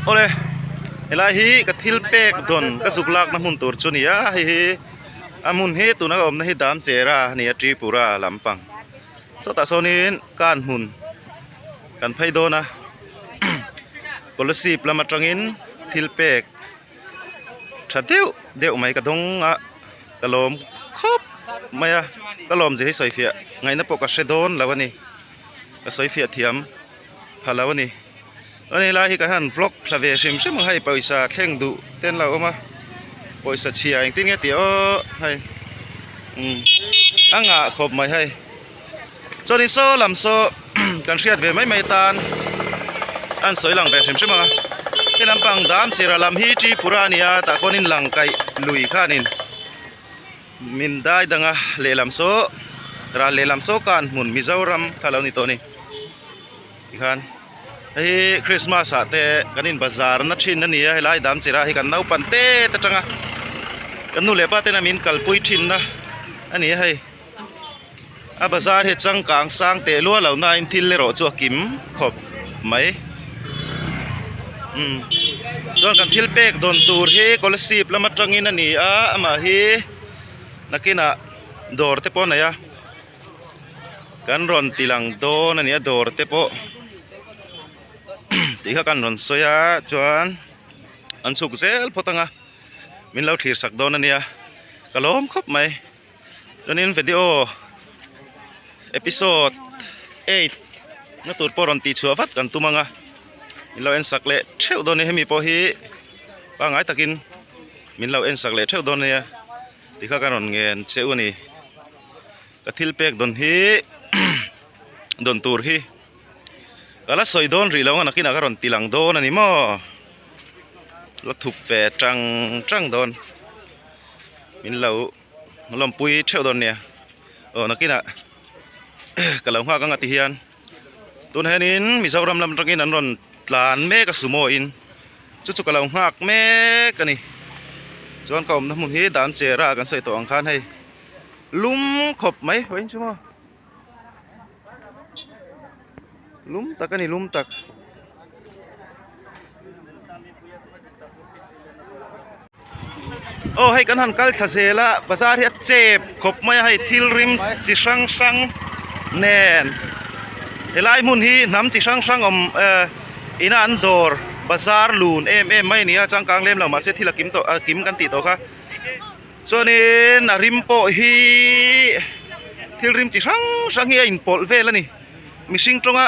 Awle helai hi ka thil pek dawn ka zuk lakna hmun tur chu a ni a hei hi a hmun hi tuna ka awmna hi Damchera a ni a Tripura lampang sawtah sawnin kan hmun kan phei dawn a Kolasib lam atangin thil pek tha deuh deuh mai ka dawng a ka lawm khawp mai a ka lawm zia hi sawi fiah ngaihna pawh ka hre dawn lo a ni ka sawi fiah thiam pha lo a ni chuan helai hi kan han vlog thla ve hrim hrim ang hei pawisa thleng duh te an lo awm a pawisa chhia engtin nge tih aw hei umm a ngah khawp mai hei chuanin saw lam saw kan hriat ve mai mai atan a an sawi lang ve hrim hrim ang a he lampang dam chira lam hi Tripura a ni a tah kawnin lang kaih lui khanin min dai dang a lehlam saw ral lehlam saw khan hmun Mizoram kha a lo ni tawh a ni tikhan hei hi Christmas ah te kan in bazar na thin a ni a helai dam chira hi kan naupang te te atanga kan nu leh pa tena min kalpui thin na a ni a hei. A bazar hi changkang sang teh luah lo nain thil erawh chu a kim khawp mai umm chuan kan thil pek dawn tur hi Kolasib lam atangin a ni a amah hi nakinah dawr te pawh a nei a kan rawn ti lang dawn a ni a dawr te pawh tih kha kan rawn sawi a chuan an chhuk zel phawt ang a min lo thlir sak dawn a nia ka lawm khawp mai. Chuanin video episode 8 na tur pawh rawn tih chhuah vat kan tum ang a min lo en sak leh theuh dawn a ni hemi pawh hi pangngai takin min lo en sak leh theuh dawn ania tikha ka rawn ngen che u a ni ka thil pek dawn hi dawn tur hi ka la sawi dawn rih lo ang a nakinah ka rawn ti lang dawn a ni maw la thup ve tang tang dawn. Min lo lawmpui theuh dawn nia aw nakinah ka lo nghak anga ti hian tunah hianin Mizoram lam atangin an rawn tlan mek a sumo in chu chu ka lo nghak mek a ni chuan ka awmna hmun hi dan chera kan sawi tawh ang khan hei lum khawp mai vawiin chu maw lum tak a ni lum tak. Aw hei kan han kal thla zel a bazar hi a chep khawp mai a hei thil rim chi hrang hrang nen helai hmun hi hnam chi hrang hrang awm eh ina an dawr bazar lun em em mai a ni a changkang lem lo mahse thil a kim tawh a kim kan tih tawh kha chuanin a rim pawh hi thil rim chi hrang hrang hi a inpawlh vel a ni mihring tawnga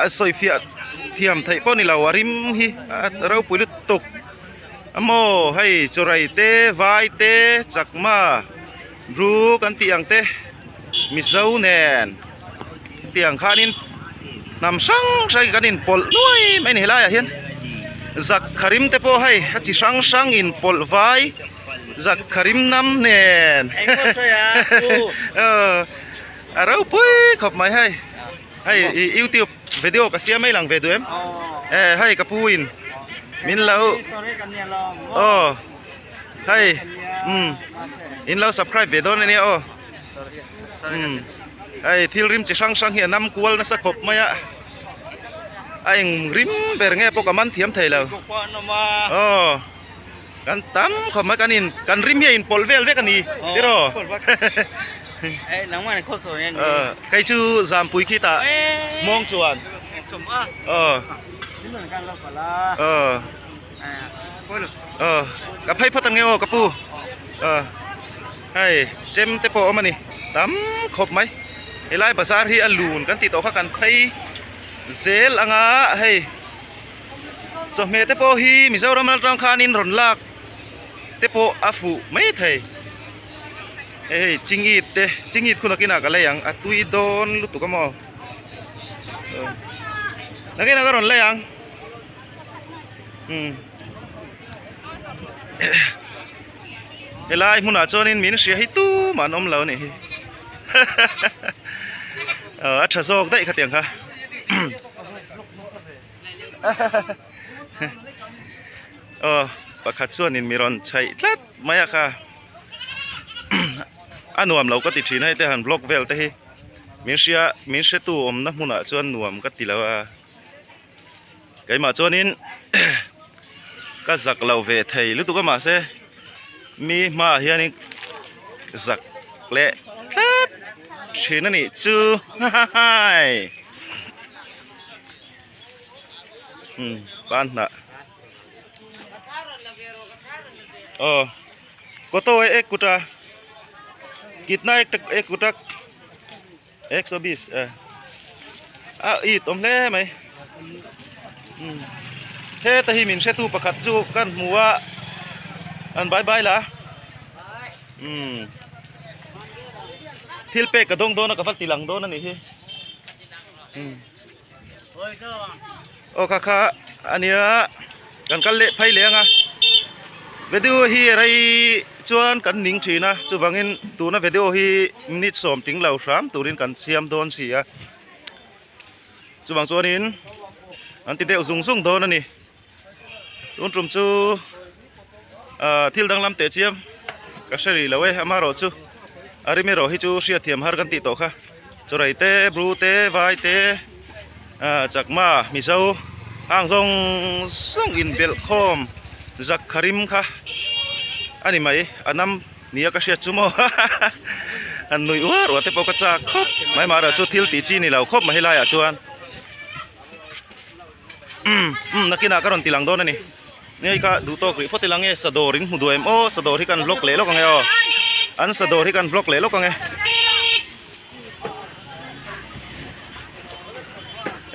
a sawifiah thiam theih pawh a ni lo a rim hi a ropui lutuk. Amaw hei chawrei te vai te chakma bru kan tih ang te mizo nen tiang khanin hnam hrang hrang kan inpawlh nuai mai a ni helaiah hian zakharim te pawh hei a chi hrang hrang inpawlh vai zakharim nam nen a ropui khawp mai hei hei youtube. Video ka siam mai lang ve duh em? Eh hei ka pu in min lo aw hei um in lo subscribe ve dawn ania aw um hei thil rim chi hrang hrang hi a nam kual nasa khawp mai a a eng rim ber nge pawh ka man thiam thei lo aw kan tam khawp mai kan in kan rim hi a inpawlh vel vek a ni tiraw kei chu zampui khi tah mawng chuan aw aw aw ka phei phawt ang e aw ka pu aw hei chem te pawh a awm a ni tam khawp mai helai bazar hi a lun kan tih tawh kha kan phei zel ang a hei. Chawhmeh te pawh hi Mizoram atang khanin rawn lak te pawh a fuh mai thei hei hei chingit te chingit khu nakinah ka lei ang a tui dawn lutuk a maw nakinah ka rawn lei ang umm helai hmunah chuanin min hria hi tumah an awm lo a nih hi a tha zawk daih khatiang kha. Aw pakhat chuanin mi rawn chhaih tlat mai a kha a nuam lo ka ti thin a hei te han vlog vel te hi min hria min hretu awmna hmunah chuan nuam ka ti lo a keimah chuanin. Ka zak lo ve thei lutuk a mahse mi hmaah hianin zak leh tlat thin a nih chu hahai umm pan hnah aw kawtaw ek kuta kitna ek ek kuta ek saw bis eh a it awm hle mai umm heta hi min hretu pakhat chu kan hmu a an bye bye la umm thil pek ka dawng dawn a ka va ti lang dawn a nih hi umm aw kha kha a nia kan kal leh phei leh ang a video hi rei chuan kan ning thin a chuvangin tuna video hi minute sawm ting lo hram turin kan siam dawn si a chuvang chuanin an ti deuh zung zung dawn a ni tun tum chu ah thil danglam teh chiam ka hre rih lo e amaherawhchu a rim erawh hi chu hriatthiam har kan tih tawh kha. Chawrei te, bru te, vai te, ah chakma, mizo hang zawng zawng inbelh khawm zak kha rim kha a ni mai a nam nia ka hriat chu maw han nuih uar uar te pawh ka chak khawp mai mahra chu thil tih chi ni lo khawp mai helai ah chuan umm umm nakinah ka rawn ti lang dawn a ni ngei kha duh tawk rih phawt ila nge sadawr in hmu duh em aw sadawr hi kan vlog leh lawk ang e aw an sadawr hi kan vlog leh lawk ang e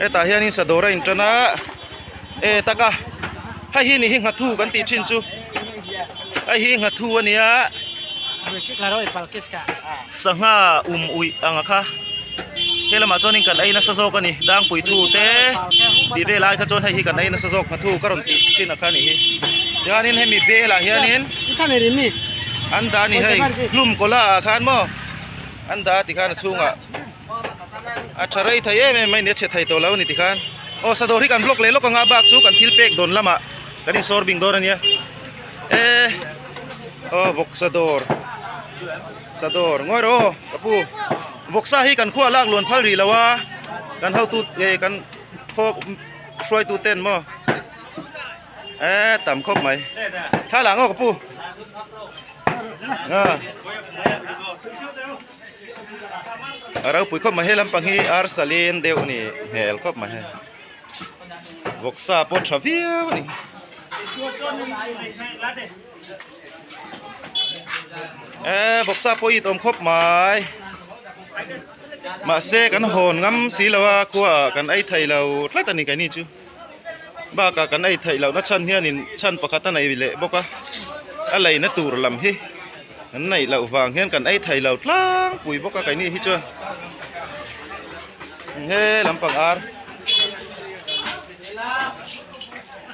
hetah hianin sadawr a intan a e taka hei hi ni hi nghathu kan tih thin chu hei hi nghathu a nia sangha um uih ang a kha he lamah chuanin kan ei nasa zawk a ni dangpui thu te tih vel ai kha chuan hei hi kan ei nasa zawk nghathu ka rawn tih thin a kha a nih hi tihianin hemi belah hianin an dah a ni hei hlum kawla ah khan maw. An dah tikhan a chhungah a tha rei thei em em mai ni a chhe thei tawh lo a ni tikhan aw sadawr hi kan vlog leh lawk anga bak chu kan thil pek dawn lamah kan insawr bing dawn a nia e aw vawksa dawr sadawr ngawi rawh aw ka pu vawksa hi kan khuaa lak luan phal rih lo a kan hotu eh kan khaw hruaitu ten maw e tam khawp mai thla ang aw ka pu. A ropui khawp mai he lampang hi arsa len deuh a ni hmel khawp mai hei vawksa pawh tha viau a ni eee vawksa pawh it awm khawp mai mahse kan hawn ngam si lo a khua ah kan ei thei lo tlat a ni keini chu. Bakah kan ei theih lohna chhan hianin chhan pakhat a nei leh bawk a, a leina tur lam hi an neih loh vang hian kan ei thei lo tlangpui bawk a keini hi chuan he lampang ar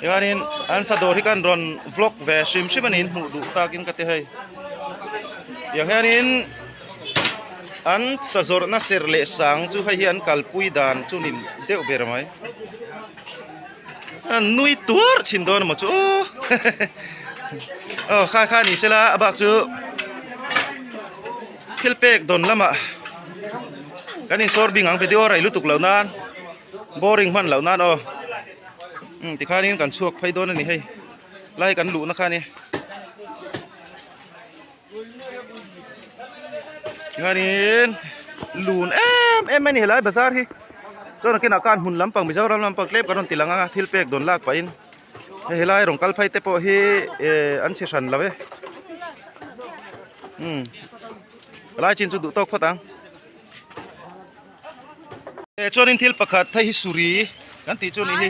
hianin an sa dawr hi kan rawn vlog ve hrim hrim a niin hmuh duh takin ka ti hei tiang hianin. An sa zawrhna serh leh sang chu hei hi an kalpui dan chu ni deuh ber mai. An nui tuar thin dawn emaw chu aw aw kha kha ni sela a bak chu thil pek dawn lamah kan insawr bing ang video rei lutuk loh nan boring hman loh nan aw umm tikhanin kan chhuak phei dawn a ni hei lai kan luhna kha a ni. Hianin lun em em mai a ni helai bazar hi chuan a kinah khan hmun lampang Mizoram lampang tlem kan rawn ti lang a thil pek dawn lak pahin hei helai rawn kal phei te pawh hi eh an chhe hran lo e umm helai chin chu duh tawk phawt ang eh chuanin thil pakhat hei hi suri kan tih chu a nih hi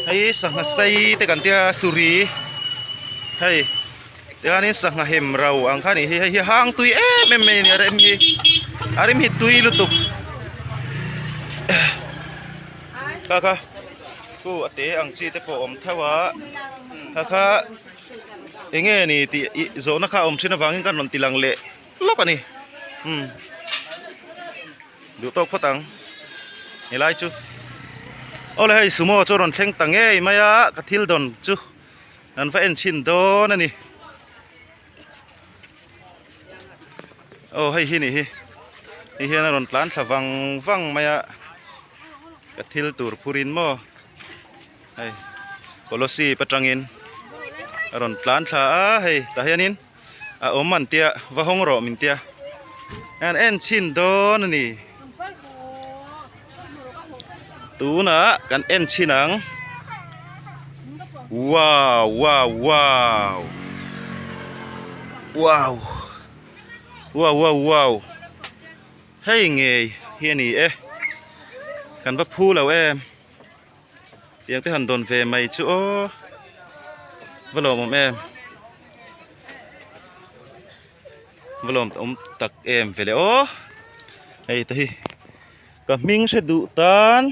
hei sangha sei te kan tia suri hei tihianin sangha hem ro ang kha a nih hi hei hi hang tui em em mai a ni a rem hi a rem hi tui lutuk kha kha khu a te ang chi te pawh a awm tho a kha kha eng nge ni tih ih zawhna kha a awm thin avangin kan rawn ti lang leh. lawk a ni umm duh tawk phawt ang helai chu awle hei sumo chu a rawn thleng ta ngei mai a ka thil dawn chu an va en chhin dawn a ni aw hei hi nih hi hei hian a rawn tlan thla vang vang mai a ka thil tur phur in maw hei. Kolasib atangin a rawn tlan thla a hei tah hianin a awm an tia va hawng rawh min tia an en chhin dawn a ni tunah kan en chhin ang wow wow wow wow wow wow wow hei ngei hi a ni e kan va phu lo em. Tiang te han dawn ve mai chu aw va lawmawm em va lawm awm tak em ve le aw hei te hi ka hming hre duh tan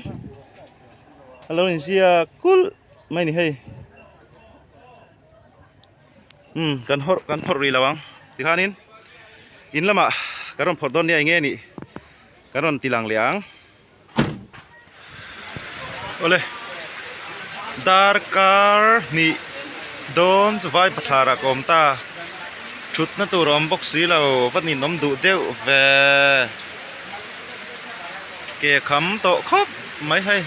a lo inziak kulh mai a ni hei umm kan hawrh kan phawrh rih lo ang tikhanin in lamah kan rawn phawrh dawn nia eng nge nih kan rawn ti lang leh ang. Awle darkar hnih dawn chu vai pathar ah ka awm ta thutna tur a awm bawk si lo va ninawm duh deuh ve ke kham tawh khawp mai hei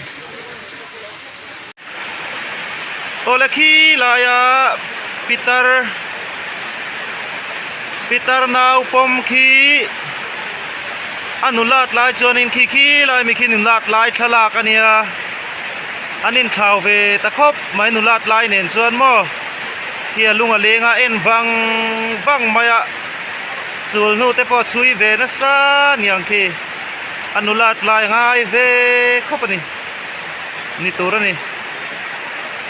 awle khi laia pitar pitar nau pawm khi a nulat lai chuanin khi khi lai mi khi nulat lai thlalak a nia an inthlau ve ta khawp mai nulat lai nen chuan maw khi a lung a leng a en vang vang mai a sul hnu te pawh a chhui ve nasa niang khi a nulat lai ngai ve khawp a ni. Ni tur a ni.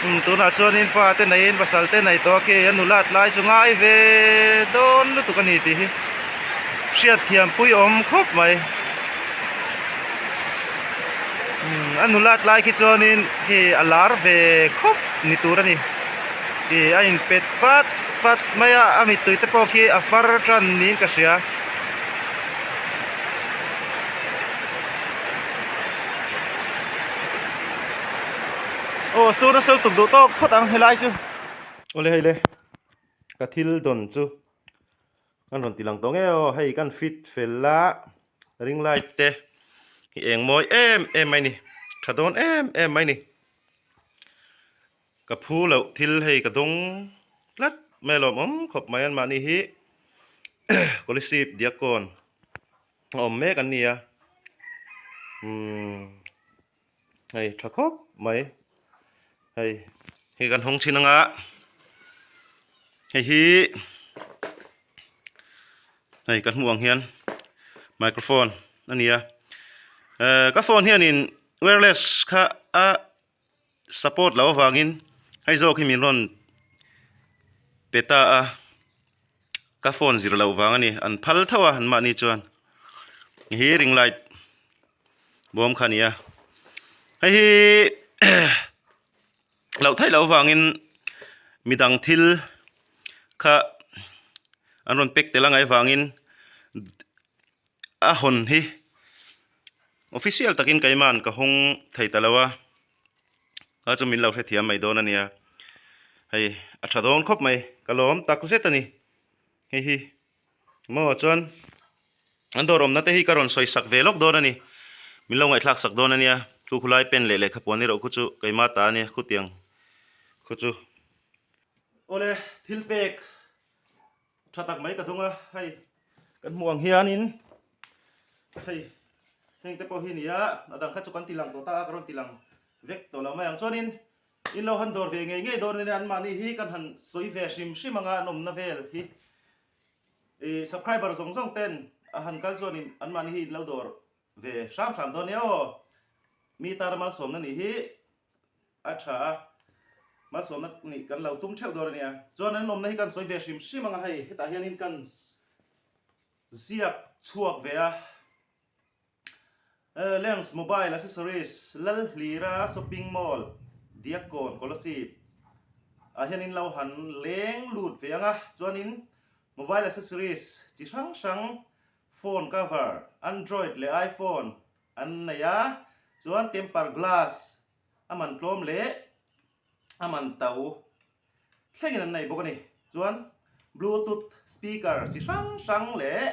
Umm tunah chuanin pa te neiin pasal te nei tawh a khi a nulat lai chu ngai ve dawn lutuk a ni tih hi hriatthiam pui awm khawp mai. Umm a nulat lai khi chuanin khi a lar ve khawp ni tur a ni. Ih a inpet fat fat mai a a mittui te pawh khi a far tan niin ka hria. Aw sur nasa lutuk duh tawk phawt ang helai chu. Awle hei le ka thil dawn chu kan rawn ti lang tawh nge aw hei kan fit fel a ring light te hi eng mawi em em mai ni tha dawn em em mai ni ka phu loh thil hei ka dawng tlat mai alawm awm khawp mai an mahni hi Kolasib Diakkawn. A awm mek an ni a umm hei tha khawp mai hei hei kan hawng chhin anga hei hi hei kan hmuh ang hian microphone a ni a ehh ka phone hianin wireless kha a support loh avangin hei zawk hi min rawn pe ta a ka phone zir loh vang a ni an phal tho a an mahni chuan hi ring light bawm kha a ni a hei hi loh theih loh avangin midang thil kha an rawn pack tel a ngaih avangin a hawn hi. Official takin keima'n ka hawng thei ta lo a, kha chu min lo hrethiam mai dawn a nia. Hei a tha dawn khawp mai, ka lawm tak zet a ni. Hei hi maw chuan an dawr awmna te hi ka rawn sawi sak ve lawk dawn a ni. Min lo ngaihthlak sak dawn a nia, khu khulai pen leh lehkha puan erawh khu chu keima ta a nia khutiang khu chu. Awle thil pek tha tak mai ka dawng a, hei kan hmuh ang hianin hei heng te pawh hi nia a dang kha chu kan ti lang tawh ta a ka rawn ti lang vek tawh lo mai ang chuanin in lo han dawr ve ngei ngei dawn ania anmahni hi kan han sawi ve hrim hrim anga an awmna vel hi ih subscriber zawng zawng ten a han kal chuanin anmahni hi in lo dawr ve hram hram dawn nia aw mi tana malsawmna nih hi A tha a, malsawmna nih kan lo tum theuh dawn a nia. Chuan an awmna hi kan sawi ve hrim hrim ang a hei, hetah hianin kan ziak chhuak ve a. Lens Mobile Accessories, Lalhlira Shopping Mall, Diakkawn, Kolasib ah hianin lo han leng lut ve ang a. Chuanin Mobile Accessories chi hrang hrang, Phone cover, Android leh iPhone, An nei a, chuan temper glass a man tlawm leh a man to thlengin an nei bawk a ni. Chuan bluetooth speaker chi hrang hrang leh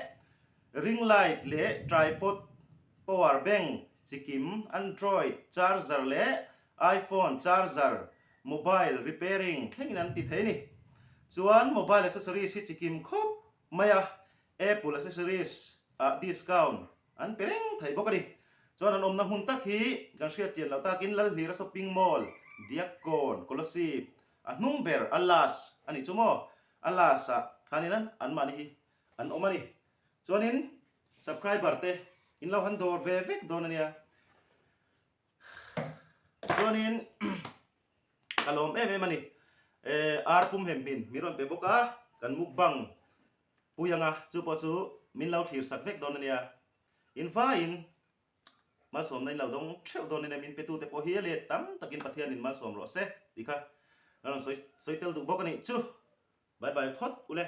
ring light leh tripod, power bank chi kim, android charger leh iphone charger, mobile repairing thlengin an ti thei a ni. Chuan mobile accessories hi chikim khawp mai a, Apple accessories ah discount an pe reng thei bawk a ni. Chuan an awmna hmun tak hi kan hriat chian loh takin Lalhlira Shopping Mall, Diakkawn, Kolasib, a hnung ber a last a nih chu maw? A last ah khanin anmahni hi an awm a ni. Chuanin subscriber te in lo han dawr ve vek dawn a nia. Chuanin ka lawm em em a ni. Ar pum hem hmin min rawn pe bawk a, kan mukbang pui anga chu pawh chu min lo thlir sak vek dawn a nia. In vaiin malsawmna in lo dawng theuh dawn a nia, min petute pawh hi a let tam takin Pathianin malsawm rawh se tih kha ka rawn sawi sawi tel duh bawk a nih chu. Bye bye phawt ule.